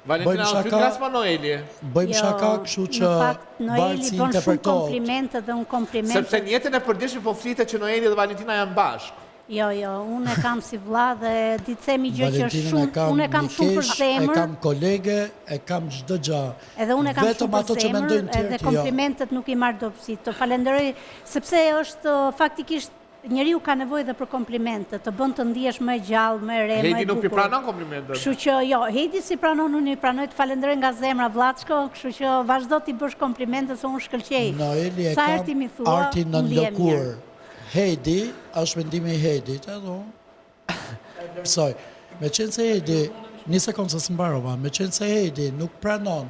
Valentina, Bëjmë ty shaka. ngacmon Noeli. Bëjmë Jo, shaka, kështu në që fakt varet Noeli si bën shumë interpretohet. komplimente dhe unë komplimente. Sepse në jetën e përditshme po flitet që Noeli dhe Valentina janë bashkë. Jo, jo, unë e kam si vlla dhe di të themi gjë që është Valentinën e shumë, kam unë e kam shumë për mikesh, e zemër, kam kolege, e kam çdo gjë. edhe unë e kam Vetëm shumë për ato që zemër, mendojnë edhe tjerët, jo. komplimentet nuk i marr dobësi. Të falenderoj sepse është faktikisht njeriu ka nevojë dhe për komplimente, të bën të ndihesh më e gjallë, më e re, më e Heidi nuk i bukur. pranon komplimentet. Kështu që jo, Heidi si pranon, unë i pranoj, të falenderoj nga zemra Vllaçko, kështu që vazhdo t'i bësh komplimente se unë shkëlqej. Noeli e Sa herë kam ti mi thua, artin unë nën ndihem mirë. lëkurë. Heidi është mendimi i Heidit, edhe unë e vlerësoj. Meqenëse Heidi, një sekondë se s'mbarova, meqenëse Heidi nuk pranon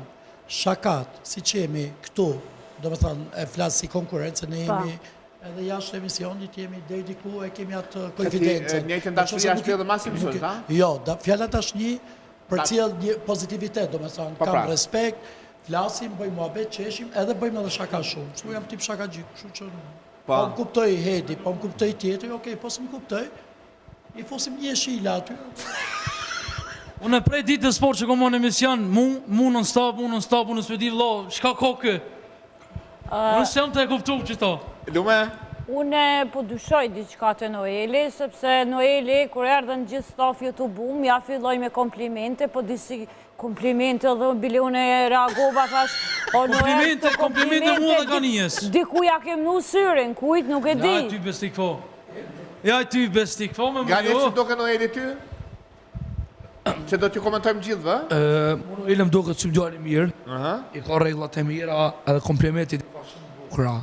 shakat, siç jemi këtu, domethënë e flas si konkurrencë, se ne Po. jemi edhe jashtë emisionit, jemi deri diku e kemi atë Se ti konfidencën. njëjtën Në dashuri qoftë se ja nuk i- shpjell dhe Masimit, nuk i- ha? Jo, da, fjala dashni përcjell një pozitivitet, domethënë, Po kam pra. respekt, flasim, bëjmë muhabet, qeshim, edhe bëjmë edhe shaka shumë. Se unë jam tip shakaxhi, kështu që Po. po më kuptoj Hedi, po më kuptoj tjetri, okej, po s'më kuptoj, i fusim një jeshile aty. Unë prej ditës parë që kom në emision, mu, mu non stop, mu non stop, unë s'pe di vëlla, çka ka kë? Unë s'jam të e kuptu qëto. Lume? Unë po dyshoj diçka te Noeli, sepse Noeli, kur erdhën gjithë stafi u tubum, ja filloi me komplimente, po disi komplimente dhe bile unë e reagova, thash, o Noel, Komplimente, këto komplimente mua dhe di- Ganijes. Diku ja kem nu syrin, kujt nuk e Ja di. ty bestik po. Ja ty bestik po me Gani mu. që duke Noeli ty? Që do t'ju komentojmë gjithëve? Ë, Mu Noeli më duket shumë djalë i mirë, Aha. i ka rregullat e mira, edhe komplimentet i ka shumë të bukura.